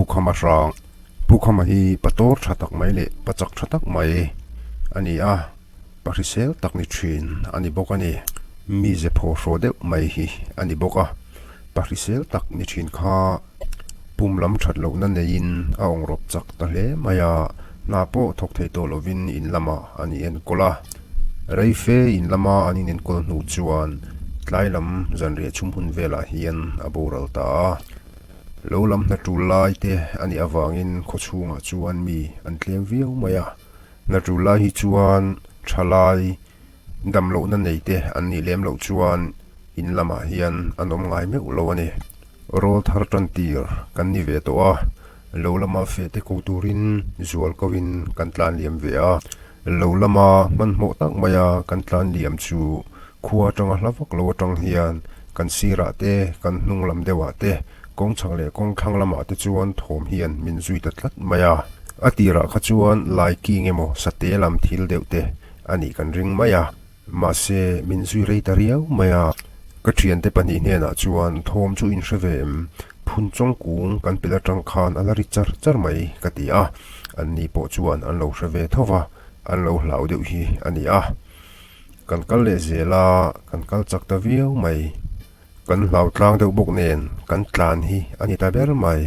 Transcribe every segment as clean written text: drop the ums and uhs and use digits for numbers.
Pu Khama hrang. Pu Khama hi pa tawr tha tak mai leh pa chak tha tak mai a ni a, pa hrisel tak ni thin a ni bawk a ni. Mize phaw hraw deuh mai hi a ni bawk a, pa hrisel tak ni thin kha pum lam that lohna neiin a awngrawp chak ta hle mai a, hna pawh thawk thei tawh lovin in lamah an inenkawl a. Rei fe in lama an inenkawl hnu chuan tlai lam zanriah chhum hun velah hian a boral ta a. Lo lam hna tul lai te a nih avangin khaw chhungah chuan mi an tlem viau mai a, hna tul lai hi chuan thalai dam lohna nei te an nih lem loh chuan in lamah hian an awm ngai meuh lo a ni. Rawl thar tan tir kan ni ve tawh a, lo lama feh te ko turin zual ko in kan tlan liam ve a, lo lama hmanhmawh tak maia kan tlan liam chu Khua atanga hla vak lo atang hian kan sirah te, kan hnung lam deuhah te, kawng chhak leh kawng thlang lamah te chuan thawm hian min zui ta tlat mai a. A tirah kha chuan lai king emaw sate lam thil deuh te a nih kan ring mai a, mahse min zui rei ta riau mai a. Ka thiante pahnih hnenah chuan thawm chu in hre ve em? Phun chawng kung kan pelh atang khan a la ri char char mai ka ti a, an ni pawh chuan an lo hre ve tho va, an lo hlau deuh hi a ni a. Kan kal leh zel a, kan kal chak ta viau mai. Kan hlau tlang deuh bawk nen kan tlan hi a ni ta ber mai.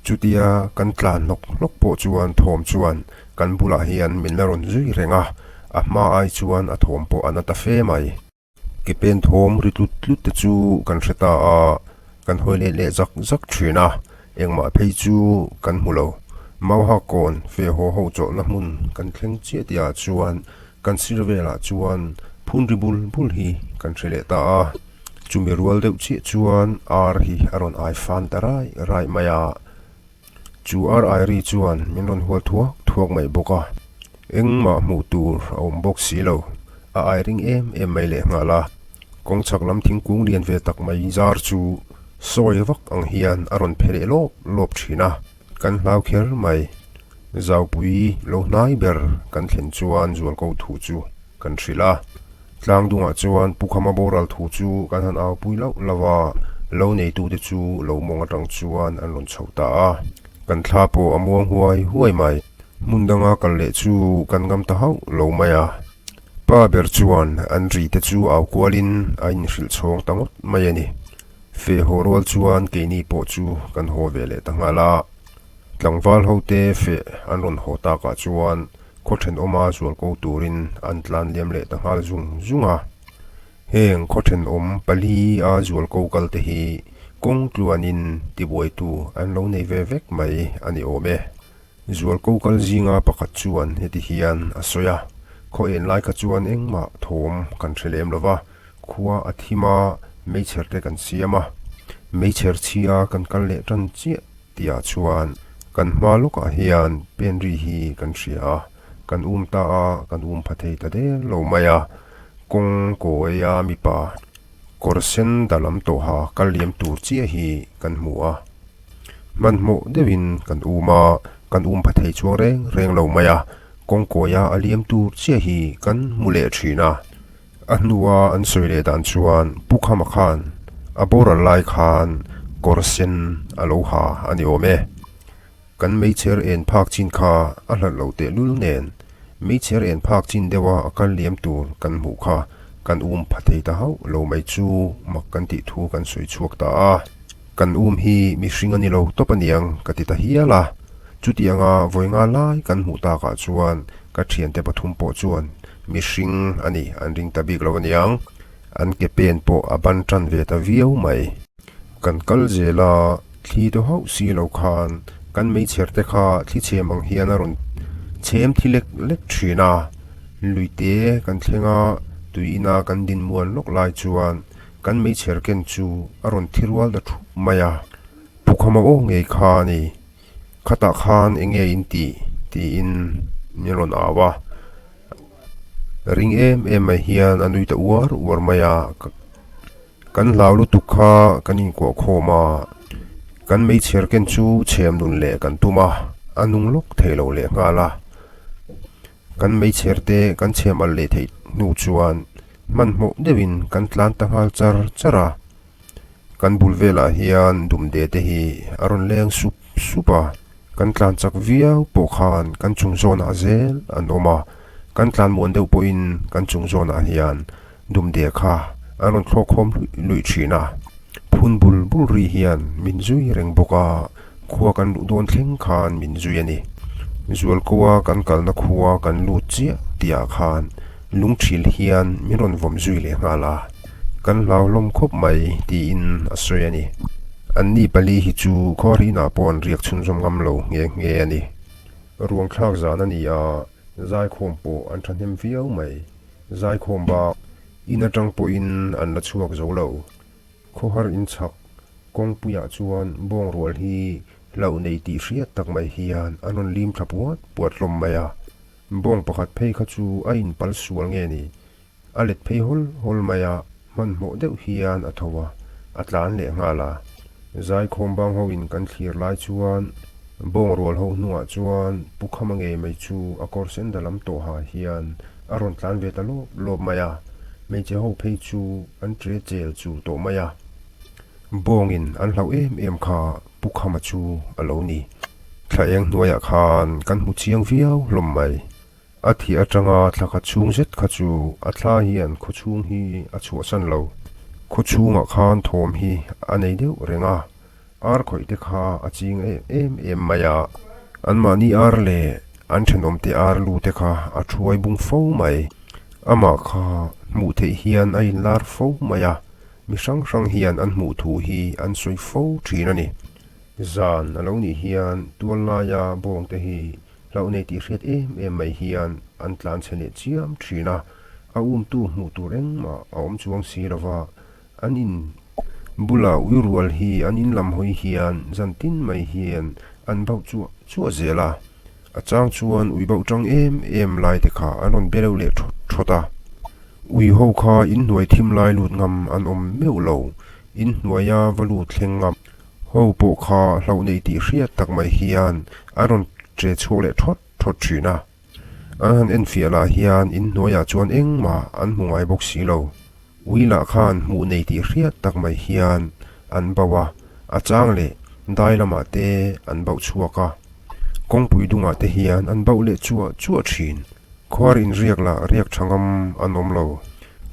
Chutia kan tlan hlawk hlawk pawh chuan thawm chuan kan bulah hian min la rawn zui reng a, a hma ai chuan a thawm pawh a na ta fe mai. Ke pen thawm ri tlut tlut te chu kan hre ta a, kan hawi let leh zak zak thin a, engmah phei chu kan hmu lo. Mauha kawn fe haw ho chawlhna hmun kan thleng chiah tihah chuan Kan sir velah chuan phun ri bul bul hi kan hre leh ta a, chumi rual deuh chiah chuan ar hi a rawn ai fan ta rai rai mai a, chu ar ai ri chuan min rawn hual thuak thuak mai bawk a, engmah hmuh tur a awm bawk si lo, a ai ring em em mai leh nghal a, kawng chhak lam thingkung lian ve tak mai zar chu sawi vak ang hian a rawn phe leh lawp lawp thin a. Kan hlau kher mai. Zaupui lo hnai ber kan thlen chuan zualko thu chu kan hrilh a. Tlang dungah chuan Pu Khama boral thu chu kan han aupui loh lo a, lo neitute chu lo mawng atang chuan an rawn chho ta a. Kan thla pawh a muang huai huai mai. Hmun danga kal leh chu kan ngam ta hauh lo mai a. Pa ber chuan an ri te chu au kualin a inhrilh chhawng ta ngawt mai a ni. Feh haw rual chuan keini pawh chu kan haw ve leh ta nghal a, tlangval hote feh an rawn haw takah chuan khaw thenawma zual ko turin an tlan liam leh ta nghal zung zung a. Heng khaw thenawm pali a zual ko kal te hi kawng tluanin tibuaitu an lo nei ve vek mai a ni awm e. Zualko kal zinga pakhat chuan heti hian a sawi a, Khaw en lai kha chuan engmah thawm kan hre lem lo va, khua a thim a, meichher te kan siam a, meichher chhia kan kal leh tan chiah tihah chuan kan hma lawkah hian pen ri hi kan hria a, kan um ta a, kan um pha thei ta der lo mai a, kawng kawi a mipa kawr sen da lam tawha kal liam tur chiah hi kan hmu a. Hmanhmawh deuhin kan um a, kan um pha thei chuang reng reng lo mai a, kawngkawia a liam tur chiah hi kan hmu leh thin a. A hnua an sawi leh dan chuan Pu Khama khan a boral lai khan kawr sen a lo ha a ni awm e. Kan meichher en phak chin kha a hlat lo tehlul nen meichher en phak chin deuha a kal liam tur kan hmuh kha kan um pha thei ta hauh lo mai chu mak kan tih thu kan sawi chhuak ta a. Kan um hi mihring a ni lo tawp a niang ka ti ta hial a, chutianga vawi nga lai kan hmuh takah chuan ka thiante pathum pawh chuan mihring a ni an ring ta bik lo a niang, an ke pen pawh a ban tan ve ta viau mai. Kan kal zel a, thli te hauh si lo khan kan meichher te kha thli chhem ang hian a rawn chhem thi lek lek thin a, luite kan thleng a, tui ina kan dinmuan lawk lai chuan Kan meichher ken chu a rawn thi rual ta thup mai a, Phukhama aw ngei kha a ni, khatah khan eng nge in tih? tiin min rawn au a, ring em em mai hian a nui ta uar uar mai a, kan hlau lutuk kha kan inkuah khawm a, kan meichher ken chu chhem nun leh kan tum a, a nung lawk thei lo leh nghal a, kan meichher te kan chhem alh leh theih hnu chuan. Hmanhmawh deuhin kan tlan ta nghal char char a. Kan bul velah hian dumde te hi a rawn leng sup sup a, kan tlan chak viau pawh khan kan chung zawnah zel an awm a, kan tlan muan deuh pawhin kan chung zawnah hian dumde kha an rawn thlawk khawm luih luih thin a, phun bul bul ri hian min zui reng bawk a, khua kan luh dawn thleng khan min zui a ni. Zualkoa kan kalna khua kan lut chiah tih ah khan lungthil hian min rawn vawm zui leh nghal a. Kan hlau hlawm khawp mai tiin a sawi a ni. Anni pali hi chu khuarinah pawh an riak chhunzawm ngam lo nghe nghe a ni. Ruang thlak zan a ni a, zaikhawm pawh an thahnem viau mai. Zaikhawm bak in atang pawhin an la chhuak zo lo. Khawhar inchhak kawngpuiah chuan bawng rual hi hlauh nei tih hriat tak mai hian an rawn lim thla puat puat hlawm mai a. Bawng pakhat phei kha chu a inpal sual nge ni? A let phei hawl hawl mai a, hmanhmawh deuh hian a tho a, a tlan leh nghal a. Zaikhawm bang ho in kan thlir lai chuan bawng rual ho hnungah chuan Pu Khama ngei mai chu a kawr sen da lam tawh ha hian a rawn tlan ve ta lawp lawp mai a, hmeichhe ho phei chu an ṭe chel chul tawh mai a. Bawngin an hlauh em em kha Pu Khama chu a lo ni. Thla eng hnuaiah khan kan hmu chiang viau hlawm mai. A thih atanga thla khat chhung zet kha chu a thla hian khaw chhung hi a chhuahsan lo. Khaw chhungah khan thawm hi a nei deuh reng a, ar khawih te kha a ching em em mai a. Anmahni ar leh an thenawmte ar lu te kha a thuai bung fo mai. Amah kha hmuh theih hian a inlar fo mai a, mi hrang hrang hian an hmuh thu hi an sawi fo thin a ni. Zan a lo nih hian tual laia bawngte hi Hlauh nei tih hriat em em mai hian an tlan chhe leh chiam thin a, a umtu hmuh tur engmah a awm chuang si lo va, an in bulah ui rual hi an in lam hawi hian zan tin mai hian an bauh chuah chuah zel a, a chang chuan ui bauh tang em em lai te kha an rawn be lo leh thawt thawt a, ui ho kha inhnuai thim lai lut ngam an awm meuh lo, inhnuaia va lut thleng ngam. Ho pawh kha hlauh nei tih hriat tak mai hian an rawn che chhuak leh thawt thawt thin a. An han enfiah lah hian in hnuaiah chuan engmah an hmu ngai bawk si lo. Ui lah khan hmuh nei tih hriat tak mai hian an bauh a, a chang leh dai lamah te an bauh chhuak a. Kawngpui dungah te hian an bauh leh chuah chuah thin. Khuar inriak lah riak tha ngam an awm lo.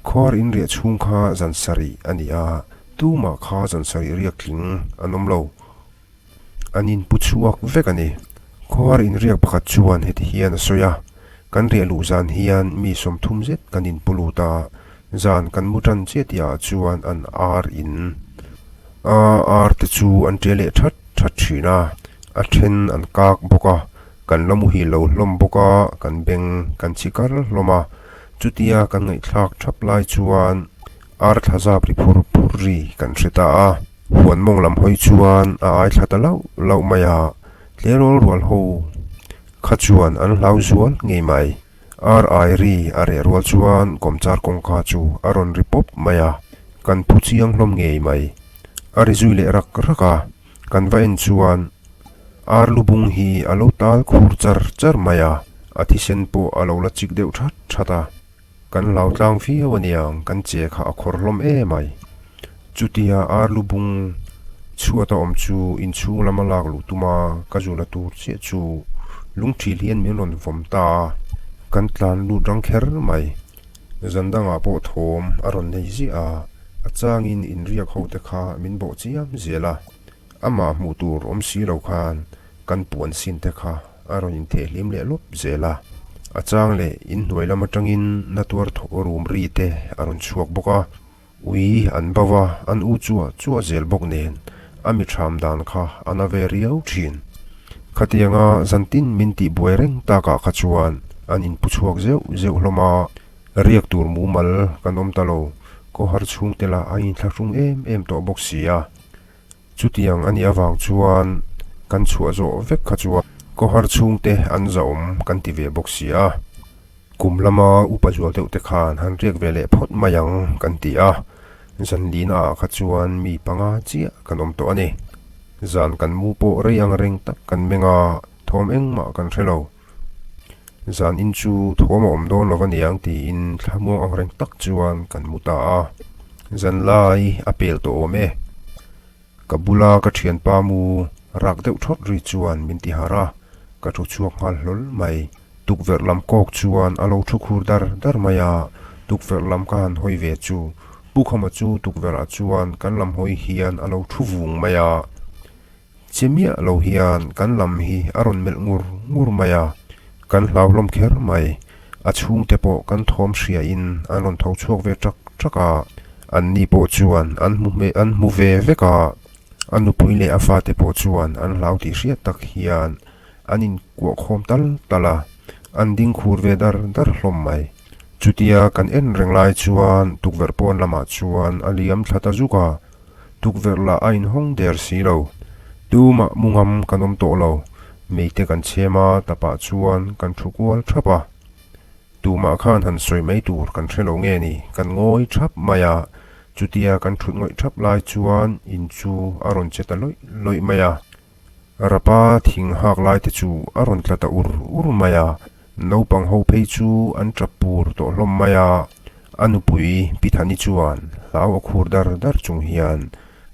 Khuar inriah chhung kha zan sarih a ni a, Tumah kha zan sarih riak tling an awm lo. An inpu chhuak vek a ni. Khuar inriak pakhat chuan heti hian a sawi a, Kan riah luh zan hian mi 30 zet kan inpu lut a, zan kan mu tan chiah tihah chuan an ar in a ar te chu an ṭe leh that that thin a, a then an kak bawk a, kan la muhil lo hlawm bawk a, kan beng kan chhi kar hlawm a, chutia kan ngaihthlak thap lai chuan Ar thla zap ri phur phur ri kan hre ta a, huan mawng lam hawi chuan a ai thla ta lauh lauh mai a, tleirawl rual ho kha chuan an hlau zual ngei mai. Ar ai ri a reh rual chuan kawmchar kawngka chu a rawn ri pawp mai a, kan phu chiang hlawm ngei mai. A ri zui leh rak rak a, kan va en chuan ar lu bung hi a lo tal khur char char mai a, a thisen pawh a lo la chik deuh that that a. Kan hlau tlang viau aniang kan che kha a khawr hlawm em ai. Chutia ar lu bung chhuat a awm chu inchhung lama lak luh tuma ka zula tur chiah chu lungthil hian min rawn vawm ta a, kan tlan lut rang kher mai. Zan dangah pawh thawm a rawn nei ziah a, a changin inriak ho te kha min bawh chiam zel a, amah hmuh tur awm si lo khan kan puan sin te kha a rawn intheh hlim leh lawp zel a, a chang leh inhnuai lam atangin na tuar thawh rum ri te a rawn chhuak bawk a, ui an bauh a, an u chuah chuah zel bawk nen a mi ṭham dan kha a na ve riau ṭhin. Khatianga zantin min tih buai reng takah kha chuan an inpu chhuak zeuh zeuh hlawm a, riak tur mumal kan awm ta lo, khawhar chhungte lah a inthlahrung em em tawh bawk si a. Chutiang a nih avang chuan kan chhuah zawh vek kha chuan khawhar chhungte an zahawm kan ti ve bawk si a. Kum lama upa zual deuh te khan han riak ve leh phawt mai ang kan ti a, zan lina ah kha chuan mi panga chiah kan awm tawh a ni. Zan kan mu pawh rei ang reng tak kan meng a, thawm engmah kan hre lo. Zan in chu thawm a awm dawn lo aniang tiin thlamuang ang reng tak chuan kan mu ta a. Zan lai a pel tawh awm e. Ka bula ka thianpa mu rak deuh thawt ri chuan min ti harh a, ka thu chhuak nghal hlawl mai. Tukverh lam kawk chuan a lo thu khur dar dar mai a, tukverh lam ka han hawi ve chu Pu Khama chu tukverh ah chuan kan lam hawi hian a lo thu vung mai a. Che miah lo hian kan lam hi a rawn melh ngur ngur mai a, kan hlauhlawm kher mai. A chhungte pawh kan thawm hria in an rawn tho chhuak ve ṭak ṭak a, an ni pawh chuan an hmu hme an hmu ve vek a, a nupui leh a fate pawh chuan an hlau tih hriat tak hian an inkuah khawm tal tal a, an ding khur ve dar dar hlawm mai. Chutia kan en reng lai chuan tukverh pawn lamah chuan a liam thla ta zuk a. Tukverh lah a inhawng der si lo. Tumah mu ngam kan awm tawh lo. Meite kan chhem a, tapah chuan kan thu kual thap a. Tumah khan han sawi mai tur kan hre lo nge ni, kan ngawi thap mai a. Chutia kan thut ngawih thap lai chuan in chu a rawn che ta lawih lawih mai a. Rapa thing hak lai te chu a rawn tla ta ur ur mai a. Naupang ho phei chu an tap pur tawh hlawm mai a, a nupui Pi Thani chuan hlau a khur dar dar chung hian,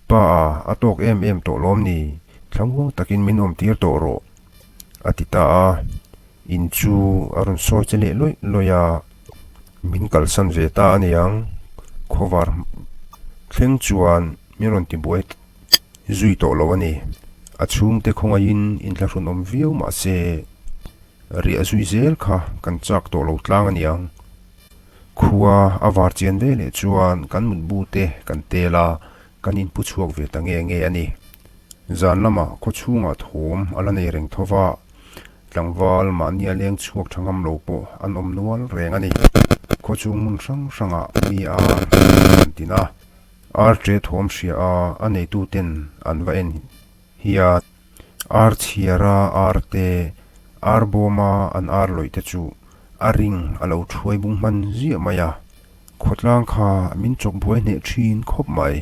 Pa a, a tawk em em tawh lawm ni, thlamuang takin min awm tir tawh rawh, a ti ta a. In chu a rawn sawi che leh lawih lawih a, min kalsan ve ta a niang, khawvar thleng chuan min rawn ti buai zui tawh lo a ni. A chhungte khawngaihin inthlahrun awm viau mah se, Riah zui zel kha kan chak tawh lo tlang a niang. Khua a var chian ve leh chuan kan mutbu te kan tel a, kan inpu chhuak ve ta nge nge a ni. Zan lamah khaw chhungah thawm a la nei reng tho va, tlangval mahnia leng chhuak tha ngam lo pawh an awm nual reng a ni. Khaw chhung hmun hrang hrangah mi a an tin a, ar ṭe thawm hria a a neituten an va en hian. Ar chhiara ar te, ar bawma an ar lawih te chu a ring a lo thuai bung hman ziah mai a, khawtlang kha min chawk buai hneh thin khawp mai.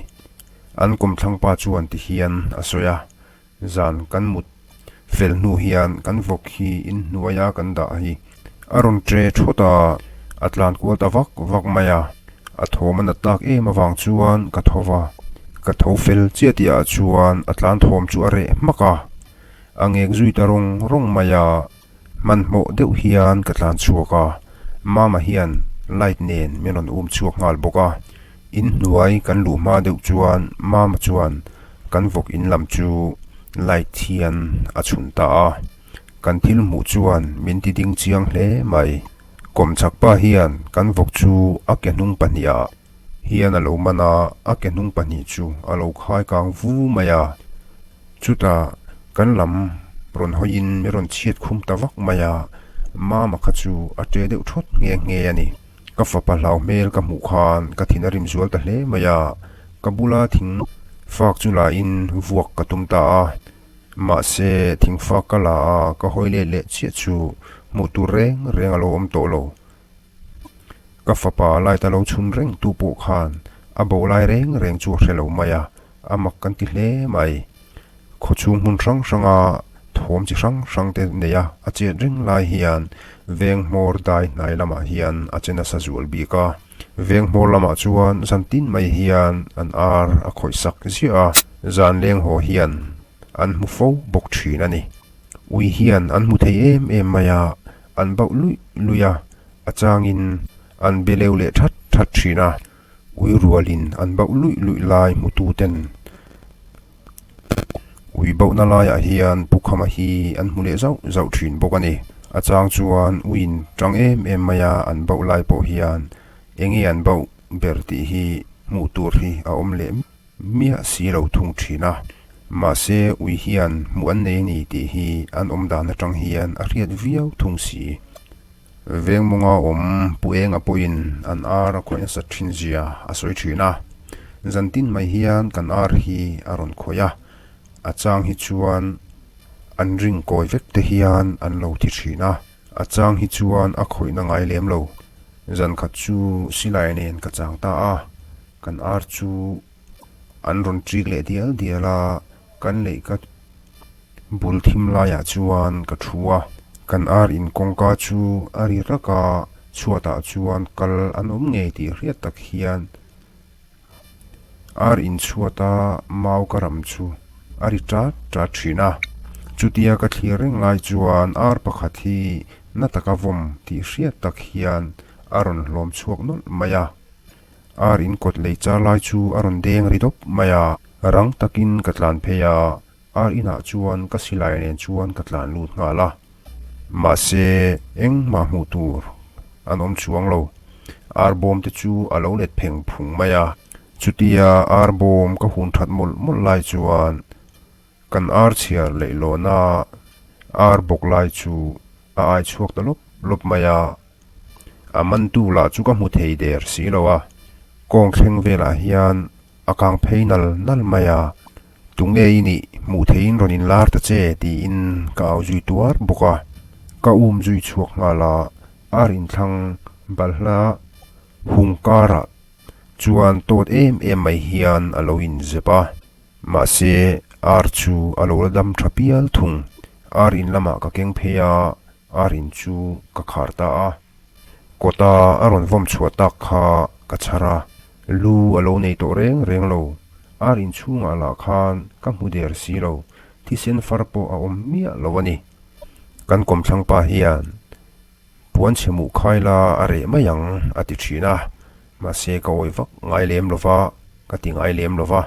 An kawmthlang pa chuan ti hian a sawi a, zan kan mut fel hnu hian kan vawk hi inhnuaia kan dah hi A rawn ṭe thawt a, a tlan kual ta vak vak mai a. A thawm a nat tak em avang chuan ka tho va, ka tho fel chiah tih ah chuan a tlan thawm chu a reh hmak a. A ngek zui ta rawng rawng mai a, hmanhmawh deuh hian ka tlan chhuak a, Mama hian light nen min rawn um chhuak nghal bawk a. Inhnuai kan luh hma deuh chuan Mama chuan kan vawk in lam chu light hian a chhun ta a. Kan thil hmuh chuan min ti ding chiang hle mai. Kawmchak pa hian kan vawk chu a ke hnung pahnihah hian a lo man a, a ke hnung pahnih chu a lo khai kang vu mai a. Chutah kan lam rawn hawiin min rawn chhiat khum ta vak mai a, Mama kha chu a ṭe deuh ṭhawt nghe nghe a ni. Ka fapa hlau hmel ka hmuh khan ka thin a rim zual ta hle mai a, ka bula thing fak chu lahin vuak ka tum ta a. Mahse, thingfa ka la a, ka hawi let leh chiah chu hmuh tur reng reng a lo awm tawh lo. Ka fapa light a lo chhun reng tu pawh khan a bo lai reng reng chu a hre lo mai a, a mak kan ti hle mai. Khawchhung hmun hrang hranga thawm chi hrang hrang te nei a, a chet reng lai hian veng hmawr dai hnai lamah hian a che nasa zual bik a. Veng hmawr lamah chuan zan tin mai hian an ar a khawih sak ziah a, zan leng haw hian an hmu fo bawk thin a ni. Ui hian an hmu thei em em mai a, an bauh luih luih a, a changin an be leu leh that that thin a, ui rualin an bauh luih luih lai hmutu ten Ui bohna laiah hian Pu Khama hi an hmu leh zauh zauh thin bawk a ni. A chang chuan uiin tang em em mai a an boh lai pawh hian enge an boh ber tih hi hmuh tur hi a awm leh miah si lo thung thin a. Mahse ui hian hmuh an nei a ni tih hi an awm dan atang hian a hriat viau thung si. Veng mawnga awm Pu Enga pawhin an ar a khawih nasat thin zia a sawi thin a, zan tin mai hian kan ar hi a rawn khawih a, a chang hi chuan an ring kawi vek te hian an lo thi thin a, a chang hi chuan a khawihna ngai lem lo. Zan khat chu silai nen ka chang ta a, kan ar chu an rawn ṭik leh dial dial a, kan lehka Bul thim laiah chuan ka thu a, kan ar in kawngka chu a ri rak a, chhuatah chuan kal an awm ngei tih hriat tak hian. Ar inchhuata mau ka ram chu a ri ṭat ṭat ṭhin a. Chutia ka thlir reng lai chuan ar pakhat hi na taka vawm tih hriat tak hian a rawn hlawm chhuak nawlh mai a. Ar in kawt lei char lai chu a rawn deng ri dawp mai a. Rang takin ka tlan phei a, ar inah chuan ka silai nen chuan ka tlan lut nghal a. Mahse, engmah hmuh tur an awm chuang lo. Ar bawm te chu a lo let pheng phung mai a. Chutia ar bawm ka hun that mawlh mawlh lai chuan kan ar chhiar leihlawhna ar bawk lai chu a ai chhuak ta lawp lawp mai a. A mantu lah chu ka hmu thei der si lo a, kawng thleng velah hian a kang phei nal nal mai a, Tunge i nih hmuh theihin rawn inlar ta che tiin ka au zui tuar bawk a, ka um zui chhuak nghal a, ar inthlang balhla hung karah chuan tawt em em mai hian a lo inzep a, mahse ar chu a lo la dam tha pial thung, ar in lamah ka keng phei a, Ar in chu ka khar ta a, kawta a rawn vawm chhuah tak kha ka chhar a, lu a lo nei tawh reng reng lo. Ar in chhungah lah khan ka hmu der si lo, thisen far pawh a awm miah lo a ni. Kan kawmthlang pa hian puan chhe muh khai la a reh mai ang a ti thin a, mahse ka awi vak ngai lem lo va, ka ti ngai lem lo va.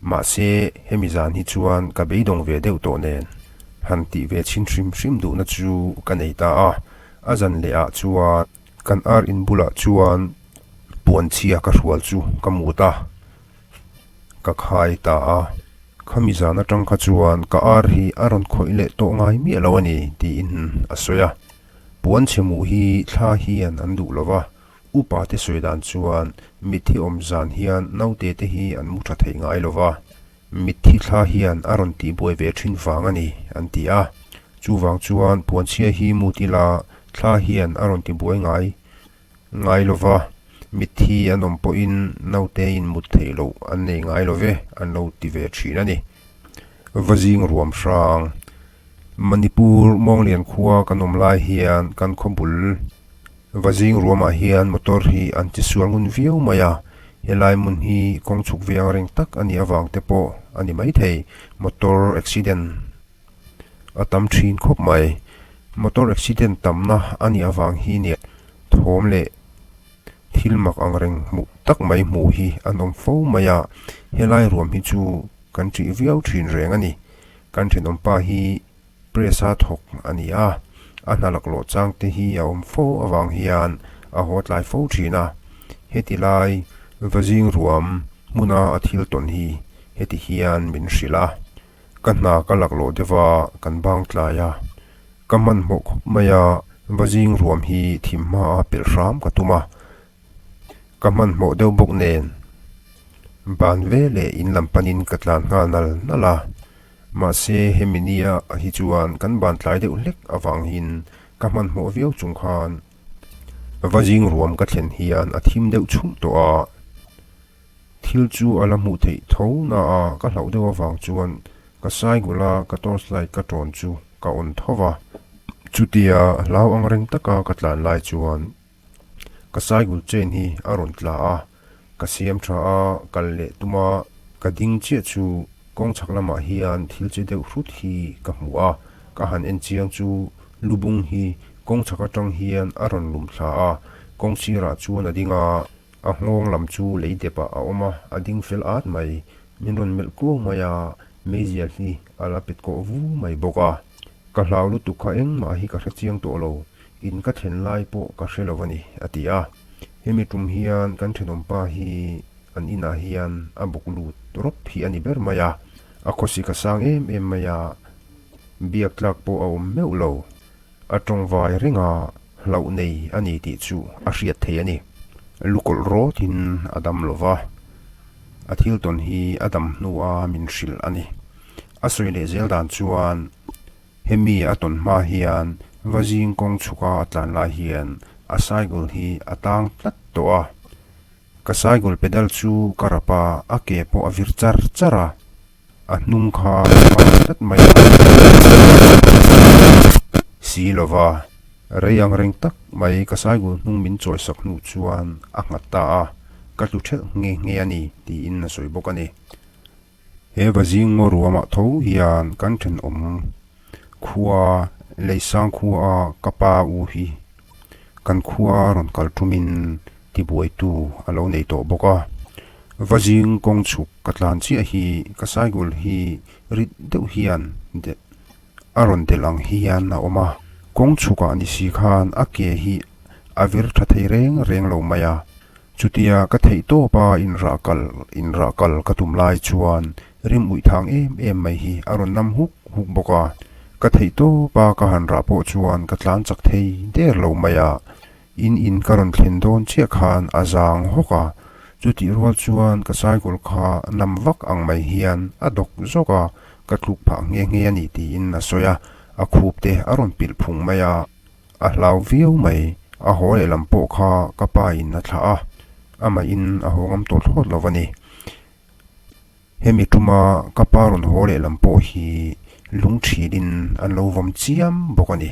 Mahse, hemi zan hi chuan ka beidawng ve deuh tawh nen han tih ve chhin hrim hrim duhna chu ka nei ta a. A zan leh ah chuan kan ar in bulah chuan puanchhia ka hrual chu ka mut a, ka khai ta a. Khami zan atang kha chuan ka ar hi a rawn khawih leh tawh ngai miah lo a ni tiin a sawi a. Puanchhe muh hi thla hian an duh lo va, Upa te sawi dan chuan mitthi awm zan hian naute te hi an mu tha thei ngai lo va, mitthi thla hian a rawn tihbuai ve thin vang a ni an ti a. Chuvang chuan puanchhia hi mut ila thla hian a rawn tibuai ngai ngai lo va, mitthi an awm pawhin naute in mut theih loh an nei ngai lo ve an lo ti ve thin a ni. Va zing ruam hrang. Manipur Mawnglian khua kan awm lai hian kan khaw bul Va zing ruamah hian motor hi an ti sual ngun viau mai a, helai hmun hi kawng chhuk ve ang reng tak a nih avang te pawh a ni maithei. Motor accident a tam thin khawp mai. Motor accident tamna a nih avang hi nia thawm leh thil mak ang reng hmuh tak mai hmuh hi an awm fo mai a, helai ruam hi chu kan ṭih viau thin reng a ni. Kan thenawmpa hi Press a thawk a ni a, a hna laklawh chang te hi a awm fo avang hian a haw tlai fo thin a. Heti lai Vazing ruam hmuna a thil tawn hi heti hian min hrilh a, Ka hna ka laklawh deuh a, kan bang tlai a, ka hmanhmawh khawp mai a, Vazing ruam hi thim hma a pelh hram ka tum a, Ka hmanhmawh deuh bawk nen ban ve leh in lam panin ka tlan nghal nal nal a, mahse hemi nia hi chuan kan ban tlai deuh hlek avangin ka hmanhmawh viau chung khan va zing ruam ka thlen hian a thim deuh chhum tawh a, thil chu a la hmuh theih tho na a ka hlauh deuh avang chuan ka cycle a ka torch light ka tawn chu ka on tho va, chutia hlau ang reng taka ka tlan lai chuan. Ka cycle chain hi a rawn tla a, ka siam tha a, kal leh tum a, ka ding chiah chu kawng chhak lamah hian thil che deuh hrut hi ka hmu a, ka han en chiang chu lubung hi kawng chhak atang hian a rawn lum thla a, kawng sirah chuan a ding a, a nghawng lam chu lei depah a awm a, a ding fel at mai, min rawn melh kuau mai a, meizial hi a la pet kawh vu mai bawk a. Ka hlau lutuk kha engmah hi ka hre chiang tawh lo, in ka thlen lai pawh ka hre lo a ni, a ti a. Hemi tum hian kan thenawmpa hi an inah hian a bawk lut rawp hi a ni ber mai a, a khawsik a sang em em mai a, biak tlak pawh a awm meuh lo. A tawngvai reng a, hlauh nei a ni tih chu a hriat thei a ni. Lukawlh rawtin a dam lo va, a thil tawn hi a dam hnua min hrilh a ni. A sawi leh zel dan chuan hemi a tawn hma hian va zing kawng chhuka a tlan lai hian a cycle hi a tang tlat tawh a. Ka cycle pedal chu ka rap a, a ke pawh a vir char char a, a hnung kha a pang tlat mai a si lo va. Rei ang reng tak mai ka cycle hnung min chawisak hnu chuan a nghat ta a. ka tlu thelh nghe nghe a ni, tiin a sawi bawk a ni. He vazing ngaw ruamah tho hian kan thenawm khua Leisang khua ka pa u hi kan khua a rawn kal tumin tibuaitu a lo nei tawh bawk a. Vazing kawng chhuk ka tlan chiah hi ka cycle hi rit deuh hian a rawn delh ang hian a awm a. Kawng chhukah ni si khan a ke hi a vir tha thei reng reng lo mai a. Chutia ka theih tawp a inrah kal inrah kal ka tum lai chuan rim uih thang em em mai hi a rawn nam huk huk bawk a. Ka theih tawp a ka han rah pawh chuan ka tlan chak thei der lo mai a. In in ka rawn thlen dawn chiah khan a zang hawk a, chutih rual chuan ka cycle kha nam vak ang mai hian a dawk zawk a, ka tluk phah nghe nghe a ni tiin a sawi a, a khup te a rawn pilh phung mai a, a hlau viau mai, a haw lehlam pawh kha ka pa in a thlah a, amah in a haw ngam tawh thlawt lo a ni. Hemi tuma ka pa rawn haw lehlam pawh hi lung thin in an lo vawm chiam bawk a ni.